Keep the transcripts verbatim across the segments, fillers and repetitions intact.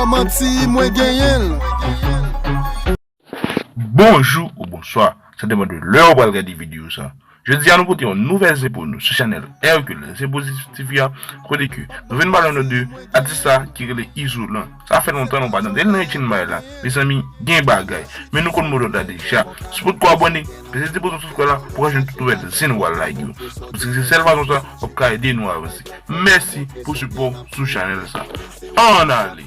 Manti, mwen genyen l. Bonjou ou bonswa, sa depann de lè ou pral gade videyo sa. Jodi a nou pote yon nouvèl zen pou nou sou chanèl Hercule, zen pozitif T V a, kote ke nou vin pale nou de atis la ki rele Izolan. Sa fè lontan nou pa tande l nan Etienne Maël la. Mezanmi, gen bagay. Men nou konn modòd la deja. Si w potko abòne, peze ti bouton subscribe la pou w ka jwenn tout nouvèl zen nou pral lage yo. Paske se sèl fason sa w ap ka ede nou avanse. Mèsi pou sipò w sou chanèl sa. Ann ale!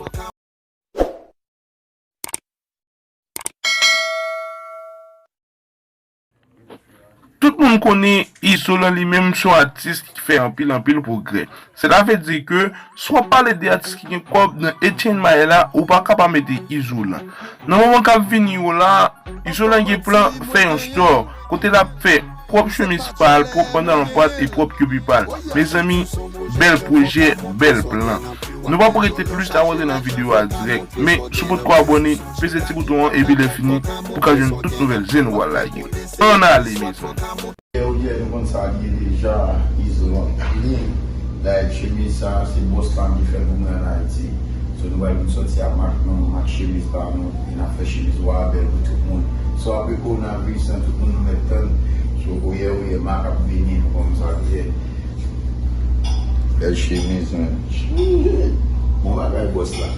Tout moun konnen Izolan li menm se yon atis ki fè anpil anpil pwogrè. Sèla vle di ke si w ap pale de atis ki gen kòb nan Etienne Maël la, ou pa ka pa mete Izolan. Nan moman k ap vini yo la, Izolan gen plan fè yon store kote l ap fè pwòp chemiz pa l, pwòp pantalon pa l e pwòp kepi pa l. Mezanmi, bèl pwojè, bèl plan. Nou p ap rete plis, n ap rantre nan videyo a dirèk. Men, si w potko abòne, peze ti bouton an epi lè fini, pou w ka jwenn tout nouvèl zen nou pral lage. Ann ale, mezanmi! Yè ou yè, nou konn sa l ye deja, Izolan clean. Dayè chemiz sa, se bòs pa m ki fè l pou mwen ann Ayiti. So, nou pral vin sòti ak mak nou, mak chemiz pa nou, e n ap fè chemiz wa a bèl pou tout moun. So, apre kowonaviris lan, tout moun nou mèt tann. So, ou yè ou yè, mak ap vini, nou konn sa l ye. Bèl chemiz, men. Bon bagay, bòs la.